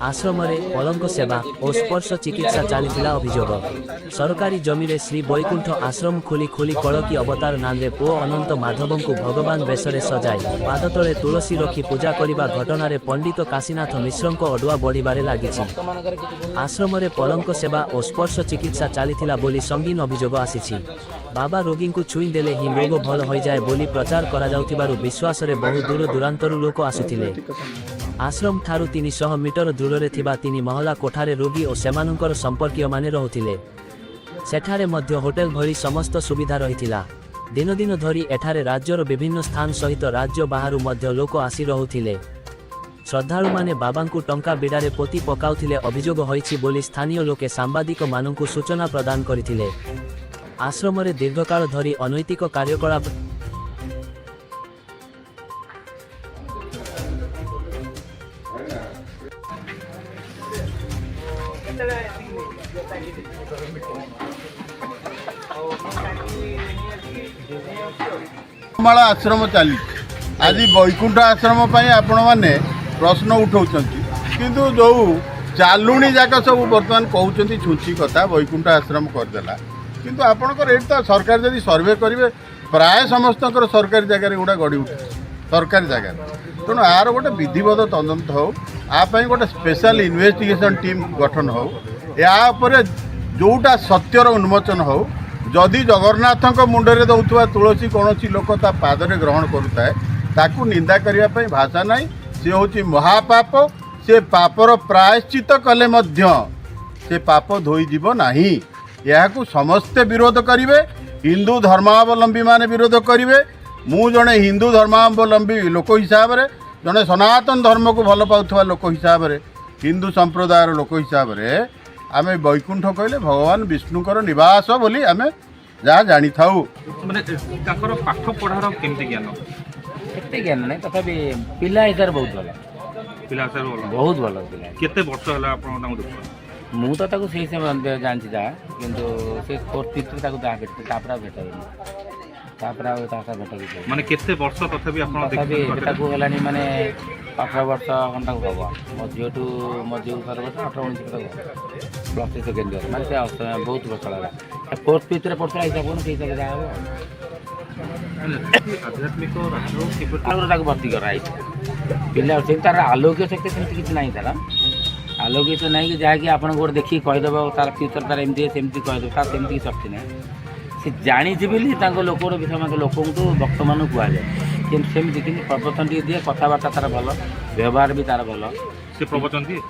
ଆଶ୍ରମରେ ପଲଙ୍କ ସେବା ଓ ସ୍ପର୍ଶ ଚିକିତ୍ସା ଚାଲିଥିଲା ଅଭିଯୋଗ। ସରକାରୀ ଜମିରେ ଶ୍ରୀ ବୈକୁଣ୍ଠ ଆଶ୍ରମ ଖୋଲି ଖୋଲି କଳକୀ ଅବତାର ନାଁରେ ପୁଅ ଅନନ୍ତ ମାଧବଙ୍କୁ ଭଗବାନ ବେଶରେ ସଜାଇ ପାଦତଳେ ତୁଳସୀ ରଖି ପୂଜା କରିବା ଘଟଣାରେ ପଣ୍ଡିତ କାଶୀନାଥ ମିଶ୍ରଙ୍କ ଅଡୁଆ ବଢ଼ିବାରେ ଲାଗିଛି। ଆଶ୍ରମରେ ପଲଙ୍କ ସେବା ଓ ସ୍ପର୍ଶ ଚିକିତ୍ସା ଚାଲିଥିଲା ବୋଲି ସଙ୍ଗୀନ ଅଭିଯୋଗ ଆସିଛି। ବାବା ରୋଗୀଙ୍କୁ ଛୁଇଁ ଦେଲେ ହିଁ ରୋଗ ଭଲ ହୋଇଯାଏ ବୋଲି ପ୍ରଚାର କରାଯାଉଥିବାରୁ ବିଶ୍ୱାସରେ ବହୁ ଦୂର ଦୂରାନ୍ତରୁ ଲୋକ ଆସୁଥିଲେ। ଆଶ୍ରମ ଠାରୁ 300 ମିଟର ଦୂରରେ ଥିବା ତିନି ମହଲା କୋଠାରେ ରୋଗୀ ଓ ସେମାନଙ୍କର ସମ୍ପର୍କୀୟମାନେ ରହୁଥିଲେ। ସେଠାରେ ମଧ୍ୟ ହୋଟେଲ ଭଳି ସମସ୍ତ ସୁବିଧା ରହିଥିଲା। ଦିନ ଦିନ ଧରି ଏଠାରେ ରାଜ୍ୟର ବିଭିନ୍ନ ସ୍ଥାନ ସହିତ ରାଜ୍ୟ ବାହାରୁ ମଧ୍ୟ ଲୋକ ଆସି ରହୁଥିଲେ। ଶ୍ରଦ୍ଧାଳୁମାନେ ବାବାଙ୍କୁ ଟଙ୍କା ବିଡ଼ାରେ ପୋତି ପକାଉଥିଲେ ଅଭିଯୋଗ ହୋଇଛି ବୋଲି ସ୍ଥାନୀୟ ଲୋକେ ସାମ୍ବାଦିକମାନଙ୍କୁ ସୂଚନା ପ୍ରଦାନ କରିଥିଲେ। ଆଶ୍ରମରେ ଦୀର୍ଘକାଳ ଧରି ଅନୈତିକ କାର୍ଯ୍ୟକଳାପ ମାଳ ଆଶ୍ରମ ଚାଲିଛି। ଆଜି ବୈକୁଣ୍ଠ ଆଶ୍ରମ ପାଇଁ ଆପଣମାନେ ପ୍ରଶ୍ନ ଉଠାଉଛନ୍ତି, କିନ୍ତୁ ଯେଉଁ ଚାଲୁଣି ଯାକ ସବୁ ବର୍ତ୍ତମାନ କହୁଛନ୍ତି ଛୁଞ୍ଚି କଥା, ବୈକୁଣ୍ଠ ଆଶ୍ରମ କରିଦେଲା। କିନ୍ତୁ ଆପଣଙ୍କର ଏଇଠି ତ ସରକାର ଯଦି ସର୍ଭେ କରିବେ, ପ୍ରାୟ ସମସ୍ତଙ୍କର ସରକାରୀ ଜାଗାରେ ଏଗୁଡ଼ା ଗଢ଼ି ଉଠୁଛି, ସରକାରୀ ଜାଗାରେ। ତେଣୁ ଆର ଗୋଟେ ବିଧିବଦ୍ଧ ତଦନ୍ତ ହେଉ, ଆ ପାଇଁ ଗୋଟେ ସ୍ପେଶାଲ ଇନଭେଷ୍ଟିଗେସନ୍ ଟିମ୍ ଗଠନ ହେଉ, ଏହା ଉପରେ ଯେଉଁଟା ସତ୍ୟର ଉନ୍ମୋଚନ ହେଉ। ଯଦି ଜଗନ୍ନାଥଙ୍କ ମୁଣ୍ଡରେ ଦେଉଥିବା ତୁଳସୀ କୌଣସି ଲୋକ ତା ପାଦରେ ଗ୍ରହଣ କରୁଥାଏ, ତାକୁ ନିନ୍ଦା କରିବା ପାଇଁ ଭାଷା ନାହିଁ। ସେ ହେଉଛି ମହାପାପ। ସେ ପାପର ପ୍ରାୟଶ୍ଚିତ କଲେ ମଧ୍ୟ ସେ ପାପ ଧୋଇଯିବ ନାହିଁ। ଏହାକୁ ସମସ୍ତେ ବିରୋଧ କରିବେ। ହିନ୍ଦୁ ଧର୍ମାବଲମ୍ବୀମାନେ ବିରୋଧ କରିବେ। ମୁଁ ଜଣେ ହିନ୍ଦୁ ଧର୍ମାବଲମ୍ବୀ ଲୋକ ହିସାବରେ, ଜଣେ ସନାତନ ଧର୍ମକୁ ଭଲ ପାଉଥିବା ଲୋକ ହିସାବରେ, ହିନ୍ଦୁ ସମ୍ପ୍ରଦାୟର ଲୋକ ହିସାବରେ, ଆମେ ବୈକୁଣ୍ଠ କହିଲେ ଭଗବାନ ବିଷ୍ଣୁଙ୍କର ନିବାସ ବୋଲି ଆମେ ଯାହା ଜାଣିଥାଉ। ମାନେ ତାଙ୍କର ପାଠ ପଢ଼ାର କେମିତି ଜ୍ଞାନ? ଏତେ ଜ୍ଞାନ ନାହିଁ, ତଥାପି ପିଲା ହିସାବରେ ବହୁତ ଭଲ। ପିଲା ହିସାବରେ ଭଲ? ବହୁତ ଭଲ ପିଲା। କେତେ ବର୍ଷ ହେଲା ଆପଣ ତାଙ୍କୁ ଦେଖୁଛନ୍ତି? ମୁଁ ତ ତାକୁ ସେଇ ସମୟ ଜାଣିଛି ଯାହା, କିନ୍ତୁ ସେ ଫୋର୍ଥ ଫିଫ୍ଥରେ ତାକୁ ଯାହା ଭେଟିଥିଲି, ତାପରେ ଆଉ ଭେଟ ହେଇନି। ତାପରେ ଆଉ ତା ସହ ଭେଟ କିଛି ହେଇନି। ମାନେ କେତେ ବର୍ଷ ତଥାପି ଆପଣ ତଥାପି ଏବେ ଦେଖୁଛନ୍ତି? ତାକୁ ହେଲାଣି ମାନେ 18 ବର୍ଷ ଖଣ୍ଡେ ହବ। ମୋ ଝିଅଠୁ, ମୋ ଝିଅକୁ 17 ବର୍ଷ, 18 19 ତାକୁ ହବ। ପ୍ଲସ୍ ଥ୍ରୀ ସେକେଣ୍ଡ ଇୟର୍, ମାନେ ସେ ବହୁତ ବର୍ଷ ହେଲା। ଫୋର୍ଥ ଫିଫ୍ଥରେ ପଢ଼ୁଥିଲା, ହିସାବ କରୁନ, ସେଇ ହିସାବରେ ଯାହା ହବ ଆଉ। ମାନେ ଆଧ୍ୟାତ୍ମିକ ରାଷ୍ଟ୍ର କେବେ ଆଗରୁ ତାକୁ ଭର୍ତ୍ତି କରାହେଇଛି। ପିଲା ସେମିତି ତାର ଆଲୌକିକ ଶକ୍ତି ସେମିତି କିଛି ନାହିଁ। ତାର ଆଲୌକିକ ନାହିଁ କି ଯାହାକି ଆପଣଙ୍କୁ ଗୋଟେ ଦେଖିକି କହିଦେବ ତାର ଫ୍ୟୁଚର୍, ତାର ଏମିତି ସେମିତି କହିଦେବ। ତାର ସେମିତି କିଛି ଶକ୍ତି ନାହିଁ। ସେ ଜାଣିଛି ବୋଲି ତାଙ୍କ ଲୋକର ବିଷୟ ଲୋକଙ୍କୁ, ଭକ୍ତମାନଙ୍କୁ କୁହାଯାଏ। କିନ୍ତୁ ସେମିତି କିନ୍ତୁ ପ୍ରବଚନ ଟିକେ ଦିଏ, କଥାବାର୍ତ୍ତା ତାର ଭଲ, ବ୍ୟବହାର ବି ତାର ଭଲ। ସେ ପ୍ରବଚନ ଦିଏ?